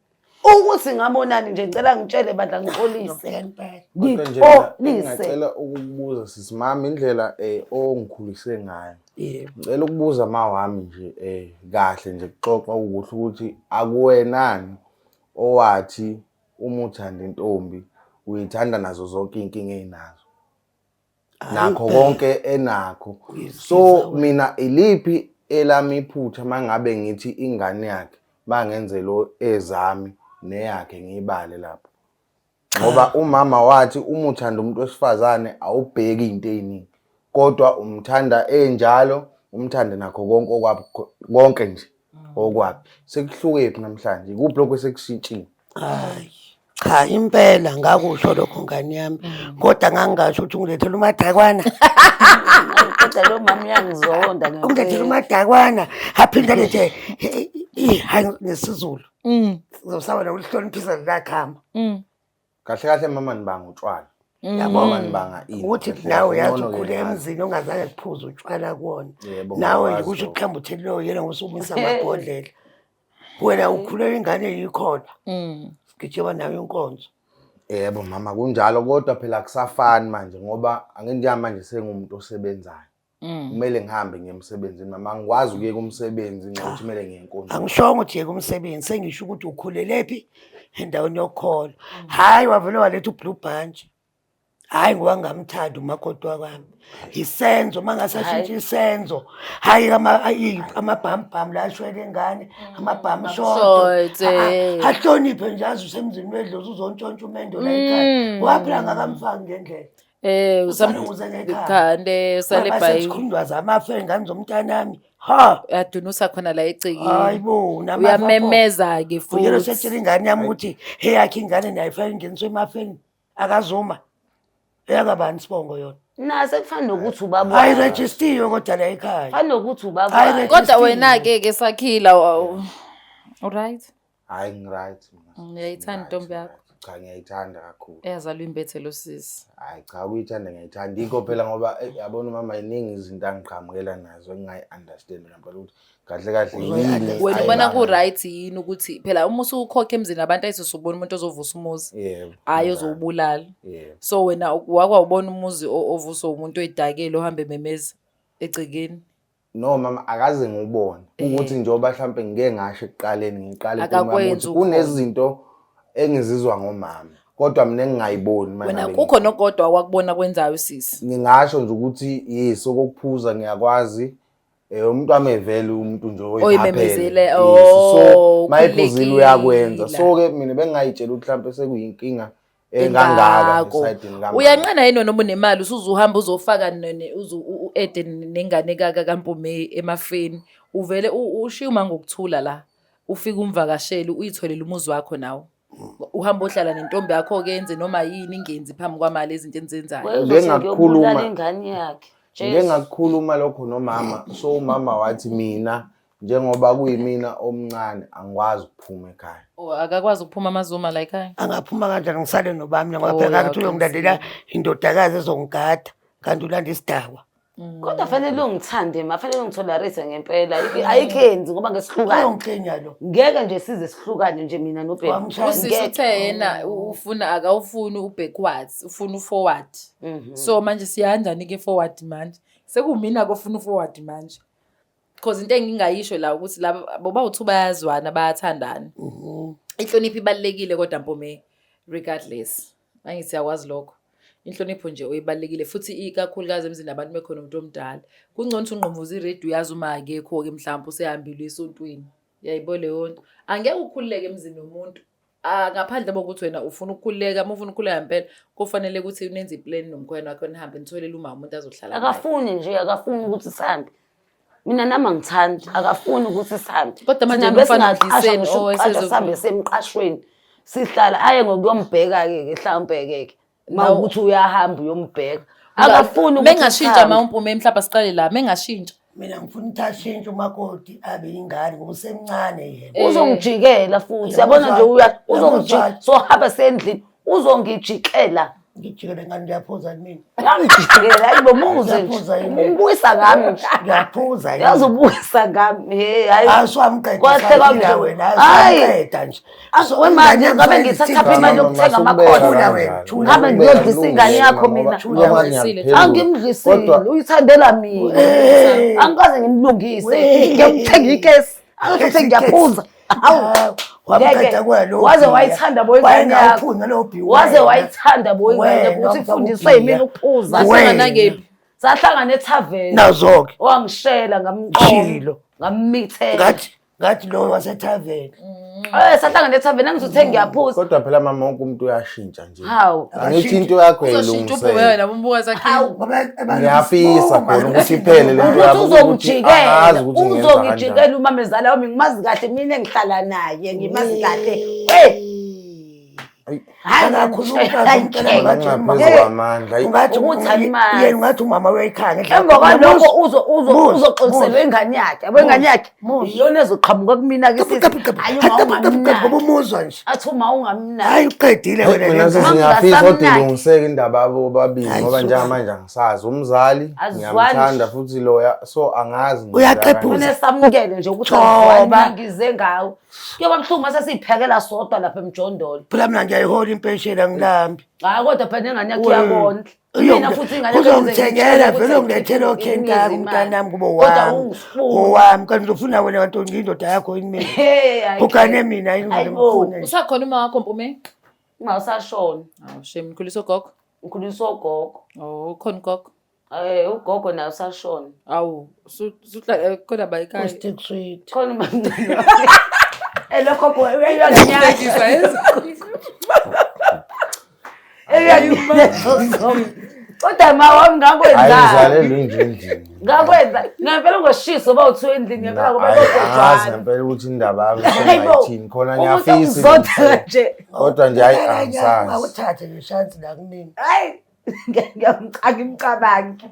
Ukuthi ngabonani nje ngicela ngitshele bandla ngixolise. Impela. Kodwa nje mina Ngixolise. ngingacela ukukubuza sisi mami indlela ongikhulise ngayo. Yebo. Ngicela ukubuza ma wami nje kahle nje kuxoxa kuhle ukuthi akuwenani owathi uma uthanda intombi uyithanda nazo zonke iy'nkinga ey'nazo. Nakho konke enakho. So mina iliphi elami iphutha mangabe ngithi ingane yakhe bangenzelo ezami neyakhe ngiyibale lapho. Ngoba umama wathi uma uthanda umuntu wesifazane awubheki into eziningi kodwa umthanda enjalo umthande nakho konke okwakho konke nje okwakhe. Sekuhlukephi namhlanje? Ikuphi lokho esekushintshile? Hayi. Cha impela ngakusho lokho ngane yami. Kodwa ngangingasho ukuthi ungilethela umadakwana. Kodwa lo mama uyangizonda Ungilethela ngempela. umadakwana. Aphinde alethe hayi nesiZulu. Sizosaba nokuhloniphisa lelakhama. Kahle kahle mama nibanga utshwala. Yabo. Mama nibanga ini. Ukuthi Kahle nawe kahle, yazi ngcono-ke ukhule ngazi. emzini ongazange kuphuze utshwala kuwona. Yebo, Nawe nje ngiyakwazi kusho lokho. ukuthi mhlawumbe uthelile yena ngosumisa amabhodlela. Wena ukhulela ingane yikhona. Sigijima nayo inkonzo. Yebo mama kunjalo kodwa phela akusafani manje ngoba anginjani manje sengumuntu osebenzayo. Kumele ngihambe ngiye emsebenzini mama angikwazi ukuyeka umsebenzi ngokuthi kumele ngiye enkonzweni. Angishongo ukuthi yeka umsebenzi sengisho ukuthi ukhulelephi endaweni yokukholwa. Hhayi wavele waletha ublue bunch. Hhayi ngoba ngingamthandi umakoti wakwami. Isenzo uma ngase ashintshe isenzo. Hhayi amabhambhamu la ashwele ingane, amabhamu Short, short. Ahloniphe nje azi usemzini wedlozi uzontshontsha umendo la ekhaya. Ngoba phela angakamfaki ngendlela. Usale uze ngekhaya. Khande usale bhayi. Sikhundwa zamafa ey'ngane zomntanami. Ha! Uyadunusa khona la egcekeni. Hayi bo, namafa pho. Uyamemeza-ke Uyena futhi. setshela ingane yami ukuthi eyakhe ingane nayo fanele ingeniswe emafeni. Akazuma. Eyakabani sibongo yona? Nase kufana nokuthi ubaba wakhe. Ayirejistiwe kodwa la ekhaya. Kufana nokuthi ubaba Ayi, wakhe. Kodwa wena-ke ke Sakhila, alright? Hhayi ngi-right mina. Uyayithanda intombi yakho? Cha ngiyayithanda kakhulu. Eyazalwa imbethe lo sisi. Hhayi cha ukuyithanda ngiyayithanda. Yikho phela ngoba yabona umama yiningi izinto angiqhamukela nazo engingayi-understand ngempela ukuthi kahle kahle yini. Wena ubona ayibanga. ku-right yini ukuthi phela uma usukhokha emzini abantu ayisosubona umuntu ozovusa umuzi. Yebo. Hhayi ozowubulala. Yebo. So wena wakwawubona umuzi ovuswa umuntu oyidakile ohambe ememeza egcekeni. No mama, akaze ngiwubone ukuthi njengoba mhlampe ngike ngasho ekuqaleni, ngiqale Akakwenzi ukuthi kunezinto engizizwa ngomama kodwa mina engingayiboni uma Wena ngabe kukho nokodwa wakubona kwenzayo usisi. Ngingasho nje ukuthi yes, okokuphuza ngiyakwazi. Umuntu wami evele umuntu nje Oyimemezele, oyiphaphele. oh, Yes, so mayephuzile uyakwenza. ukhululekile. So ke mina bengingayitshela ukuthi mhlampe sekuyinkinga engangaka Engako. esayidini kamama. Uyanqena yini noma unemali usuzuhamba uzofaka u-ede nengane kaMpume emafeni, uvele ushiye uma ngokuthula la, ufike umvakashele, uyitholele umuzi wakho nawe. Uhamba ohlala nentombi yakho ke, yenze noma yini, ingenzi phambi kwamali izinto enizenzayo. Ngeke Uzothi ngakukhuluma. ngiyobulala ingane yakhe. Ngike Jesu. ngakukhuluma lokho nomama, so umama wathi mina njengoba kuyimina omncane angikwazi ukuphuma ekhaya. Oh, akakwazi ukuphuma amaZuma la ekhaya. Angaphuma kanjani ngisale nobami mina, ngoba Oh, phela ya, ngathi uyongilandela indodakazi ezongigada, kanti ulanda isidakwa. Kodwa fanele ungithande ma, fanele ungitolerate ngempela. Ayikhenzi ngoba ngesihlukane. Uyongiklinya lo. Ngeke nje size sihlukane nje mina noBheki. Wamshaya. Usisi Ngeke. uthe yena ufuna, akawufuni u-backwards, ufuna u-forward. So manje siyahanjani ke forward manje? Sekumina kofuna u-forward manje. Because into engingayisho la ukuthi laba boba uthu bayazwana, bayathandana. Inhlonipho ibalulekile kodwa Mpume, regardless. Angithi siyakwazi lokho. Inhlonipho nje oyibalulekile futhi ikakhulukazi emzini abantu bekhona umuntu omdala. Kungcono ukuthi ungqomvuze iredio, uyazi uma akekho ke mhlawumbe usehambile esontweni. Yayibo leyo nto. Angeke ukhululeke emzini womuntu. Ah, ngaphandle kokuthi wena ufuna ukukhululeka, uma ufuna ukukhululeka ngempela kufanele ukuthi unenze iplan nomkhwena wakho, nihambe nitholele uma umuntu azohlala naye. Akafuni nje, akafuni ukuthi sihambe. Mina nami angithandi, akafuni ukuthi sihambe. Kodwa manje Thina umfana besingaqasha udliseni, ngisho oh, ukuqasha esezobu- sihambe semqashweni. Sihlala aye ngokuyombheka-ke ke mhlawumbe-ke ke. Uma Nawu- ukuthi uyahamba uyombheka. Akafuni ukuthi Mengashintsha sihambe. ma uMpume, mhlawumbe asiqale la, mengashintsha. Mina ngifuna ukuthi ashintshe umakoti abe ingane ngoba usemncane yena. Uzongijikela futhi. Yabona nje uya uzongijikela. Sohamba sendlini uzongijikela. Ngijikele ngani, ngiyaphuza mina. Uyangijikela, hayi bo muze nje. Ngiyaphuza yini? Ungibuyisa ngami nje. Ngiyaphuza yini? Yazi ubuyisa ngami. Hey, hayi. Asiwamqeda Kwahle Sakhile kwami. wena, Hayi. asiwamqeda nje. Ah, we manje ngabe ngithatha imali yokuthenga amakhona. Thula wena, thula. Ngabe ngiyodlisa ingane yakho mina. Angimdlisile, uyithandela mina. Angikaze ngimlungise. Ngiyamthenga ikesi. Angithi ngiyaphuza. Hawu. Wamqeda Ngeke. kwalo Waze bhiya. wayithanda bo ingane yakho. Wayengawuphuzi nalowo bhiya Waze wena. wayithanda bo ingane Wena, yakho ukuthi wamfaka ifundiswe ubhiya. yimina ukuphuza. Wena. Sahlangana kephi? Sahlangana ethaveni. Nazo-ke. Wangishela ngamqoma. Shilo. Ngammithela. Ngathi lo wasethaveni. Sahlangana ethaveni angizuthe ngiyaphuza. Kodwa phela mama, wonke umuntu uyashintsha nje. Hawu. Angithi into yakho Uzoshintsha uMpume yilungisele. wena umbuka Sakhile. Ngoba Ngiyafisa khona ukuthi iphele le nto Ukuthi yabo, ukuthi uzongijikela, angazi ukuthi ngenza kanjani. uzongijikela umamezala wami, ngimazi kahle mina engihlala naye, ngimazi kahle. Hey, hayi Akakhuluma hayi, ngempela, ngeke. ngathi Ngaphezu kwamandla. Ayi, Ungathi Ukuthi animazi. yena ungathi umama wekhaya ngendlela. Emva kwalokho uzo uzo Muzi, uzoxoliselwa muzi. ingane yakhe. Yabo ingane yakhe Muzi. iyona ezoqhamuka kumina ke Kaphu, kaphu, kaphu. Hayi uma Kaphu, kaphu, kaphu, ungamnaki. ngoba umuzwa nje. Athi uma ungamnaki. Hayi uqedile wena Mina le sisi ngane. ngiyafisa kodwa Mangingasamnaki. ilungiseke indaba yabo bobabili Hayi, ngoba suka. njengamanje angisazi umzali Azizwani. ngiyamthanda futhi loya, so angazi ngizenza Uyaqephuza. kanjani. Kufanele samukele nje ukuthi Thoba. azizwani, ngize ngawe. Kuyoba buhlungu mase siyiphekela sodwa lapha emjondolo. Phela mina ngiyayihola impesheni, angilambi. Hayi kodwa phela nengane yakhe uyakondla. Mina futhi ingane yakhe ngize Uzongithengela ngitshele vele, ukuthi ungilethele okhentaka nginikeze umntanami imali. kube Kodwa wami. ungisifuni. Owami kanti uzofuna wena kanti ngiyindoda yakho yini mina? Hey, hayi Ugane ke. mina yini Hayi bo. ngimfune nje. Usakhona uma wakho Mpume? Ungawusashona. Awu shame, ngikhuliswa ugogo. Ngikhuliswa ugogo. Oh, ukhona ugogo. Ugogo naye usashona. Awu, suhlala khona ba ekhaya. Stick sweet. Khona umamncane. Lokho gogo uyanginyanya. Kodwa ma wami Hayi ngakwenza. ngizalelwe inje endlini. Ngakwenza. Ngempela ungashiso ba uthiwe endlini ngempela ngoba Hayi, angazi kogojwana. ngempela ukuthi indaba yami Hayibo. sengayithini khona, Umuntu ngiyafisa ongizonda ilungiseke. nje. Kodwa nje hayi angisazi. Awuthathe nje shansi la kumina. Hayi. Ngiyamcabangi.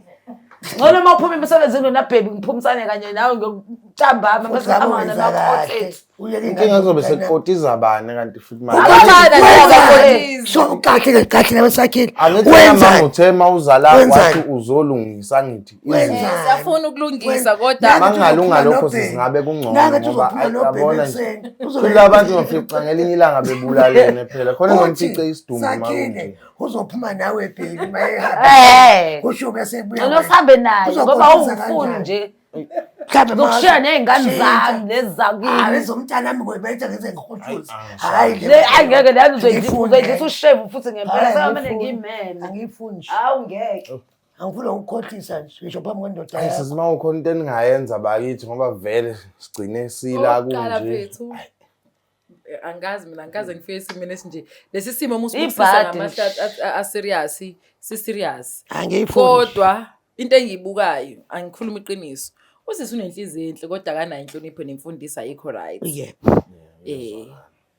Ngcono uma uphuma emsebenzini wena baby ngiphumisane kanye nawe ngiyokutambama Futhi bese ngabe hamba wenza namakhothi kahle. ethu. Uyeke Inkinga kuzobe ingane. sekukotiza bani kanti futhi manje. Ukuthanda Wenza. nje. So kahle kahle nawe Sakhile. Angithi wena mama Wenzani? uthe uma uzala Wenzani? wathi uzolungisa ngithi izinto. Wenzani? Siyafuna ukulungisa kodwa Nangathi Makungalunga uzophuma lokho nobheki. singabe kungcono Nangathi ngoba uzophuma ayi, nobheki yabona nje. ekuseni. Uzobe- Kula bantu ngifica ngelinye ilanga bebulalene phela. Khona Uthi, ngomfice isidumbu Sakhile, makunje. uzophuma nawe baby mayehamba. Eh. Kusho bese buya. Ngcono sihambe naye ngoba Uzokotiza ungifuni kanjani? nje. Mhlawumbe Ngizokushiya ney'ngane zami lezi Hayi zakini. ezomntana wami ngoyibeletha ngize ngihoshuze. Ayi, Hayi Le ayi ngeke leyani Angiyifuni uzoyidlisa leyo. ushevu futhi ngempela Hayi, sekamele angiyifuni. ngimeme. Angiyifuni nje. Hawu ngeke. Angifuni ukukhohlisa nje ngisho phambi kwendoda Ayi yakho. sisi uma kukhona into eningayenza bakithi ngoba vele sigcine sila Okokuqala kunje. mfethu, angazi mina angikaze ngifike esimeni esinje lesi simo uma usibukisisa Ibhadi ngamahlathi a-serious si-serious Angiyifuni. kodwa into engiyibukayo angikhuluma iqiniso usisi unenhliziyo enhle kodwa akanayo inhlonipho nemfundiso ayikho right Yebo. eh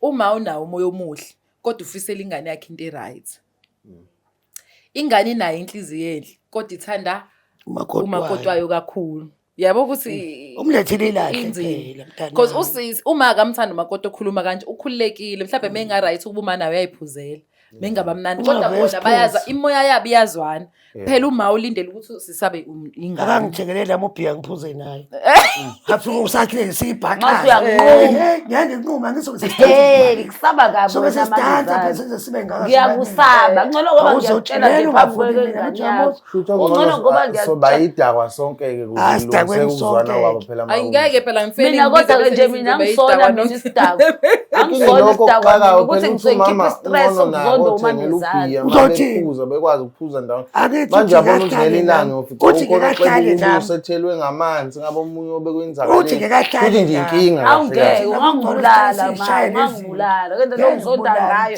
uma unawo umoya omuhle kodwa ufisela ingane yakhe into e-right ingane inayo inhliziyo enhle kodwa ithanda Umakoti umakoti wayo. wayo kakhulu yabo ukuthi Umlethele ilahle inzima phela mntana. because usisi uma akamthanda umakoti okhuluma kanje ukhululekile mhlawumbe menga-right ukuba uma nawe uyayiphuzela mengaba mnandi Uma kodwa bona vele bayaza siphuze. imoya yabo iyazwana phela uma ulindele ukuthi sisabe ingane Akangithengelele nami ubhiya ngiphuze naye. Afike usakhile siyibhaxa. Ngathi uyanquma. Ngeke nginquma ngizobe Hey, ngikusaba kabi Sobe wena sesidansa phela mamezala. senze sibe ngaka. Ngiyakusaba. Ngcono ngoba ngiyakutshela nje phambi Awuzotshela ungafuni mina kwengane ngithi yakho. uyamuzwa. Kusho Ungcono ngoba so ngiyakutshela. bayidakwa sonke-ke Ah, sidakweni ukuzwana sonke-ke. kwabo phela Ayi ngeke phela ngifele Mina ngibize kodwa-ke bese nje nithi mina ngibe angisona yidakwa mina nonke. isidakwa. Angisona Lokho isidakwa okuxakayo mina ukuthi phela ngisuke ukuthi ngikhiphe umama i-stress ungcono nako sokuzonda othengela umamezala. ubhiya Uzothini? mabephuza bekwazi ukuphuza ndawonye Akithi manje uthi yabona ukuthi ngeke ngelinye ahlale ilanga nami. uyofica Uthi ukhona ngeke ahlale oxebula nami. usethelwe ngamanzi ngabe omunye Uthi ngeke ahlale obekwenzakaleni futhi nje nami. inkinga Awu kahle kahle. ngeke ungangibulala ma, ungangibulala. Kwenza lo ngizonda ngayo.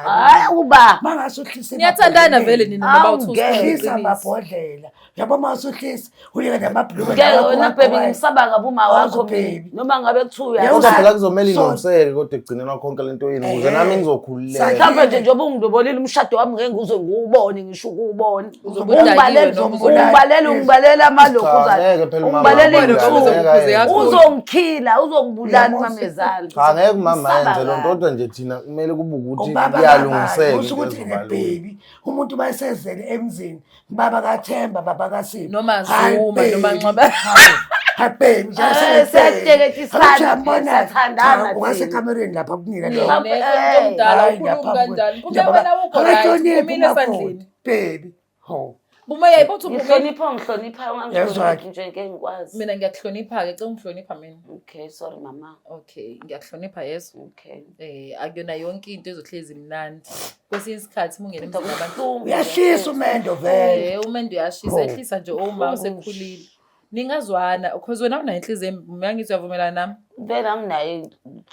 Hayi uba. Mangasuhlisa Niyathandana vele nina Awu, noba uthi ngeke. Hlisa amabhodlela. Yabo masuhlisa uyeke namabhulukwe. Ngeke wena baby ngimsaba kabi uma wakho mina. Baby. Noma ngabe kuthiwa Kodwa uyathanda. phela kuzomele So- ilungiseke kodwa ekugcineni kwakho konke lento yenu ukuze Ehhe. nami ngizokhululeka. Mhlawumbe nje njengoba ungilobolile umshado wami ngeke ngize ngiwubone ngisho ukuwubona. Uzobe udakiwe Ungibalele noma ungibalele ungibalele Cha, ngeke phela umama amalokhu. Ungibalele wami insuku. ngeke ayenze. Uzongikhila, uzongibulala umamezala. Cha ngeke umama Ngisaba yenze loo nto kabi. kodwa nje thina kumele kube ukuthi Ubaba kuyalungiseka into ukuthi ezoba lula. baby umuntu bayisezele emzini baba kaThemba baba kaSipho Noma Hayi, Zuma, noma baby. Nxaba. Hayi, hayi baby Eh, siyateketisana, siyathandana ungasekamereni lapha kunina lo Mhlawumbe, Umuntu omdala Hayi, ukhuluma lapha kanjani kuwe. Phume wena ukho right Akahloniphi uphumile umakoti, esandleni baby ho Bume yayibo uthi uphumile Ngihlonipha ngihlonipha Yezwa-ke. ungangihloniphi nje ngeke ngikwazi. mina ngiyakuhlonipha-ke cela ungihlonipha mina Okay, sorry mama. okay ngiyakuhlonipha yeso Okay. Akuyona yonke into ezohlezi imnandi kwesinye isikhathi uma ungena emzini wabantu Kubuhlungu. uyashisa umendo vele umendo uyashisa Oh. ehlisa nje oma usekhulile ningazwana cause wena unayo inhliziyo embi mina ngithi uyavumelana nami Vele anginayo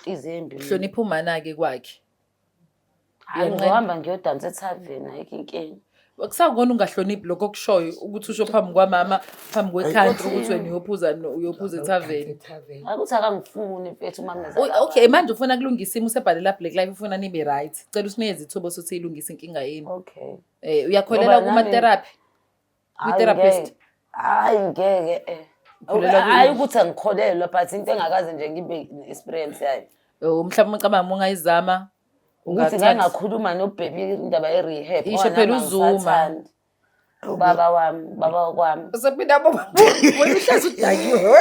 inhliziyo embi. mina. hlonipha umana-ke kwakhe Hayi ngizohamba ngiyodansa ethaveni ayikho inkinga. Kusakona ungahloniphi lokho okushoyo ukuthi usho phambi kwamama phambi kwe-country ukuthi wena uyophuza uyophuza ethaveni Akuthi akangifuni mfethu umamezala. Okay manje ufuna kulungisa isimo usebhalela Black Life ufuna nibe right cela usinikeze ithuba sokuthi ilungise inkinga yenu Okay. Uyakholelwa Ngoba nami- kuma-therapy Hayi, Kwi-therapist? ngeke. Hayi ngeke eh. Ukholelwa kuyini? Hayi ukuthi angikholelwa but into engakaze nje ngibe ne-experience yayo. Oh, mhlawumbe ucabanga uma ungayizama Ukuthi ngake ungathatha ngakhuluma nobhebi indaba ye-rehab. Isho ngoba phela nami uZuma. angisathandi. Ubaba wami, ubaba kwami. Usephinda abo wena uhlezi udakiwe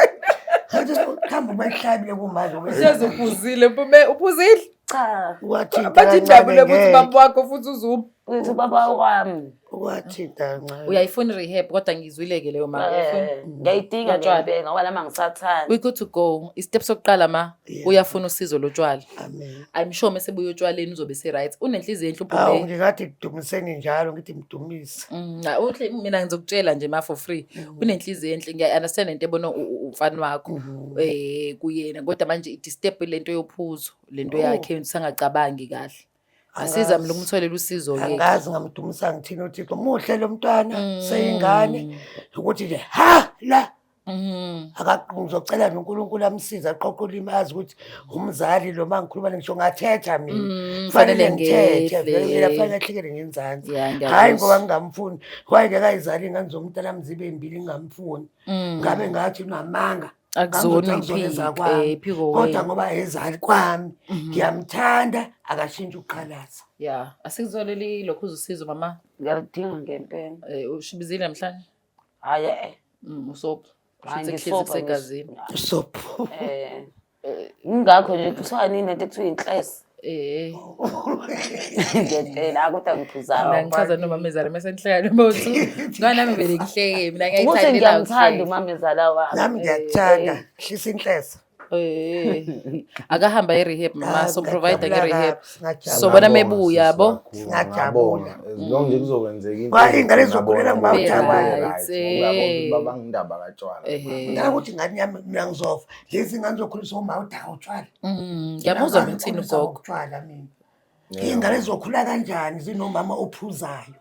mhlawumbe umahlabile kumanje uhlezi uphuzile Mpume uphuzile Cha, wathinta bathi injabulo kancane ukuthi ngeke baba wakho futhi uZuma uthi ubaba kwami. wathinta kancane uyayifuna i-rehab kodwa ngizwile-ke leyo ma uyayifuna Eh, ngiyayidinga Uyatshwala. ngempela ngoba nami angisathandi. We good to go istep sokuqala ma uyafuna usizo lotshwala amen I'm sure mase buya otshwaleni uzobe se-right unenhliziyo enhle awu uPhume ngikade kudumiseni njalo ngithi mdumise Mina ngizokutshela nje ma for free unenhliziyo enhle ngiyayi-understand lento ebona umfana wakho kuyena kodwa manje i-disturb lento yophuzo lento yakhe usangacabangi kahle asizame lokumtholela usizo-ke Angazi ngamdumisa ngithini uThixo muhle lo mntwana seyingane ukuthi nje ha la ngizocela noNkulunkulu amsize aqoqe ulimi azi ukuthi umzali lo ma ngikhuluma ngisho ngathetha mina Kufanele kufanele ngithethe ngehle. vele mina kufanele ahlekele ngenzansi Ya, ngiyakuzwa. hhayi ngoba ngingamfuni wayengeke ayizale iy'ngane zomntana wami zibe mbili ngingamfuni ngabe ngathi unamanga Akuzona Ngangizothi akuzona iphiko, ezakwami. iphiko Kodwa wena. ngoba ezali kwami ngiyamthanda akashintshe ukuqhalaza Ya asikuzoleli lokhu usizo mama Ngiyaludinga ngempela. Ushibizile namhlanje Hayi eh. Usopha Hayi, shuthi kuhlezi ngisopha, kusegazini usopho Ingakho nje kuthiwa nini lento ekuthiwa inhlese. Eh. Ngiyatshela kodwa ngiphuzanga. Mina ngichaza nomamezala mase nihleka noma uthi ngoba nami vele ngihleke mina Ukuthi ngiyayithandela ngiyamthanda umamezala wami. Nami ngiyakuthanda. Hlisa inhlesa. Eh. Akahamba e-rehab mama Ah, so provide ngiyajabula nge-rehab. kabi, singajabula. So bona mebuya yabo. Singajabula. As long nje kuzokwenzeka into. Kwa ingane izokhulela ngibabona ngibawuthanda. right, Right, ngoba eh. baba ngindaba katshwala. Ehhe. Ngicela ukuthi ingane yami mina ngizofa. Lezi ngane zokhuliswa uma udaka utshwala. Ngiyamuzwa mina uthini ugogo. Utshwala mina. Iy'ngane zizokhula kanjani zinomama ophuzayo?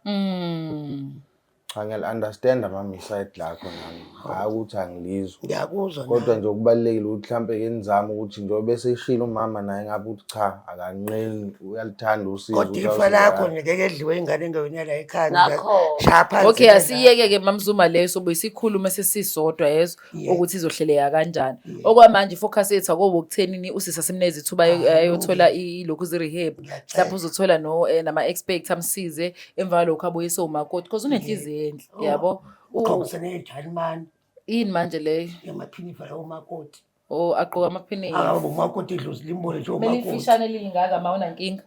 Cha ngiyali-understand-a mama i-side lakho nami. Hhayi ukuthi angilizwa. Ngiyakuzwa Kodwa nje okubalulekile ukuthi mhlampe ke nizame ukuthi njengoba eseshilo umama naye ngabe ukuthi cha akanqeni uyalithanda usizo. Kodwa ukuthi ifa awusiza lakho kahle. nje ngeke edliwe ingane engeyona la ekhaya. Nakho. Shaya phansi. Okay, asiyeke-ke mamzuma leyo sobuye sikhulume sesisodwa yezo Yeah. ukuthi izohleleka kanjani. Okwamanje ifocus yethu akobo kuthenini usisi asimneze ithuba ayothola ilokhu zi-rehab. Mhlawumbe uzothola no nama-expert amsize emva kwalokho abuyise umakoti because unenhliziyo enhle yabo. Ugqokise nejalimane Yini manje leyo? yamaphinifa lawo makoti. Oh agqoka amaphinifa. Akabe umakoti idlozi limbone nje Kumele umakoti. ifishane lilingaka ma unankinga.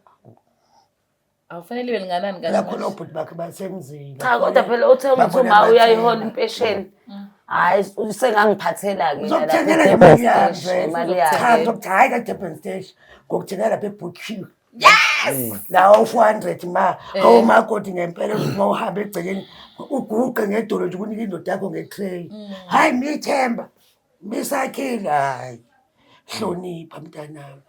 Awufanele libe linganani Phela kahle. khona obhuti bakhe basemzini. Cha kodwa phela uthe ukuthi Babona uma uyayihola bathena. impesheni. Hhayi usengangiphathela-ke Uzokuthengela imali yakhe. imali Cha yakhe. ngizokuthi hhayi ka-Durban Station. Ngokuthengela lapha eBook Yes! Lawo 400 ma. Awu makoti ngempela uzothi uma uhamba egcekeni uguqe ngedolo nje ukunike indoda yakho nge-tray. Hhayi mithemba. Misakhile hhayi. Hlonipha mntanami.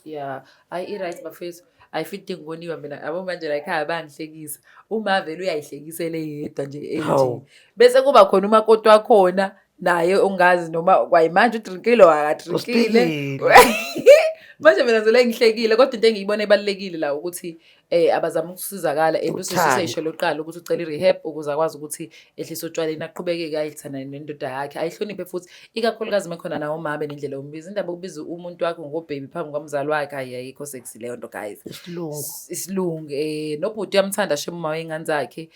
Yeah, hayi i-right bafethu. Ayifiti ngikoniwa mina yabo manje la ekhaya bangihlekisa. Uma vele uyayihlekisele yedwa nje enje. Hawu. Bese kuba khona umakoti wakhona naye ongazi noma kwayimanje udrinkile or akadrinkile. Usipikile. Manje mina ngizole ngihlekile kodwa into engiyibona ebalulekile la ukuthi abazama ukusizakala and usisi Uthando. useyisho lokuqala ukuthi ucela i-rehab ukuze akwazi ukuthi ehlise otshwaleni aqhubekeke ayithandane nendoda yakhe ayihloniphe futhi ikakhulukazi uma khona nawo umama nendlela yombiza indaba yokubiza umuntu wakho ngobhebi phambi kwamzali wakhe ayi ayikho sexy leyo nto guys. Isilungu. Isilungu nobhuti uyamthanda shem uma wey'ngane zakhe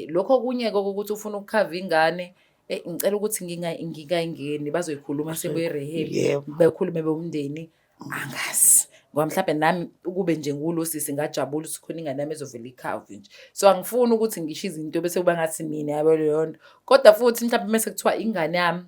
lokho okunye kokuthi ufuna ukukhava ingane ngicela ukuthi ngingayingeni bazoyikhuluma sebuye-rehab Yebo. bekhulume bomndeni angazi ngoba mhlawumbe nami ukube nje ngulo sisi ngajabula ukuthi khona ingane yami ezovela ikhave nje so angifuni ukuthi ngisho izinto bese kuba ngathi mina yabo leyo nto kodwa futhi mhlawumbe mese kuthiwa ingane yami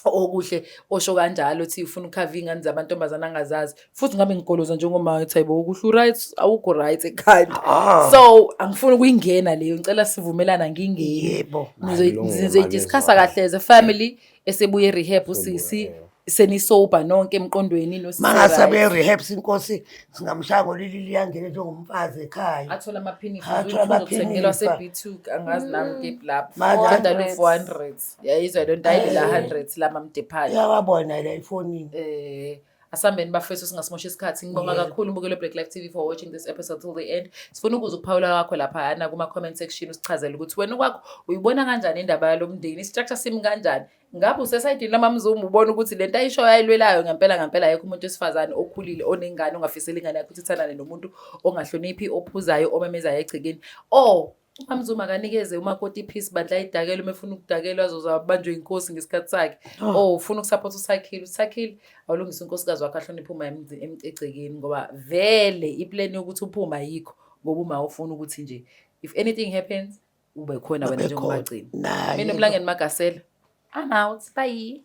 okuhle osho kanjalo uthi ufuna ukukhava iy'ngane zamantombazane angazazi futhi ngabe ngigoloza njengoma ngithi hayibo okuhle u-right awukho right ekhanda Ah. so angifuni ukuyingena leyo ngicela sivumelana ngingeni Yebo. Hayi, kulungile, nizoyidiscussa make kahle as a family esebuye e-rehab usisi senisober nonke emqondweni nosisi Mangasabe right. rehab inkosi singamshaya ngolili liyangena njengomfazi ekhaya. athola amaphinifa Athola uzothengelwa amaphinifa. se-B2 angazi nami kephi lapho Manje- kodwa lo 400 yayizwa le nto ayile la 100 lamamdephane Uyawabona la efonini. Asambeni bafethu singasimosha isikhathi. Ngibonga kakhulu mbukelo Black Life TV for watching this episode till the end. Sifuna ukuzwa ukuphawula kwakho laphayana kuma comment section usichazele ukuthi wena kwakho uyibona kanjani indaba yalomndeni, i-structure simi kanjani. Ngabe usesayidini lamamzuma ubona ukuthi lento ayishoyo ayilwelayo ngempela ngempela ayikho umuntu wesifazane okhulile onengane ongafisela ingane yakhe ukuthi ithandane nomuntu ongahloniphi ophuzayo omemezayo egcekeni. Or uMamzuma akanikeze umakoti ipeace bandla ayidakele uma efuna ukudakelwa azoze abanjwe inkosi ngesikhathi sakhe. Oh ufuna ukusupport uSakhile, uSakhile awulungise unkosikazi wakhe ahloniphe uma egcekeni ngoba vele iplan yokuthi uphume ayikho ngoba uma ufuna ukuthi nje if anything happens ube khona wena Ube njengomagcini. khona. Naye. Mina uMlangeni Magasela. I'm out. Bye.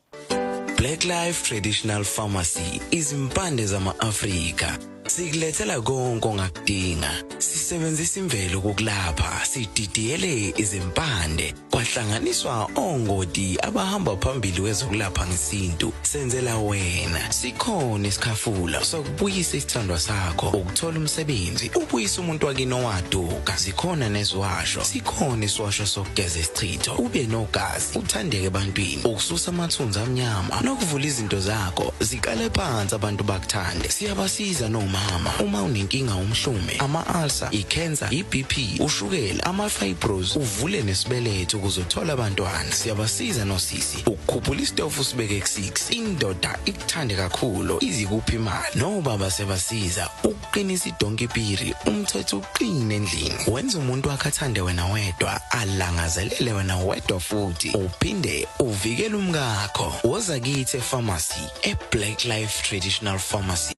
Black Life Traditional Pharmacy izimpande zama-Afrika sikulethela konke ongakudinga. Sisebenzisa imvelo ukukulapha, sididiyele izimpande kwahlanganiswa ongoti abahamba phambili kwezokulapha ngesintu. Senzela wena sikhona isikhafula sokubuyisa isithandwa sakho, ukuthola umsebenzi, ubuyise umuntu wakini owaduka. Zikhona neziwasho, sikhona isiwasho sokugeza isichitho, ube nogazi, uthandeke ebantwini, ukususa amathunzi amnyama nokuvula izinto zakho ziqale phansi abantu bakuthande. Siyabasiza nomama uma unenkinga umhlume, ama-ulcer, i-cancer, i-BP, ushukela, ama-fibros, uvule nesibeletho ukuze uthole abantwana. Siyabasiza nosisi ukukhuphula isitofu sibeke ku-6, indoda ikuthande kakhulu izikuphi imali. Nobaba siyabasiza ukuqinisa idonki piri, umthetho uqine endlini, wenza umuntu wakhe athande wena wedwa, alangazelele wena wedwa futhi uphinde uvikele umkakho. Woza kithi epharmacy e-Black Life Traditional Pharmacy.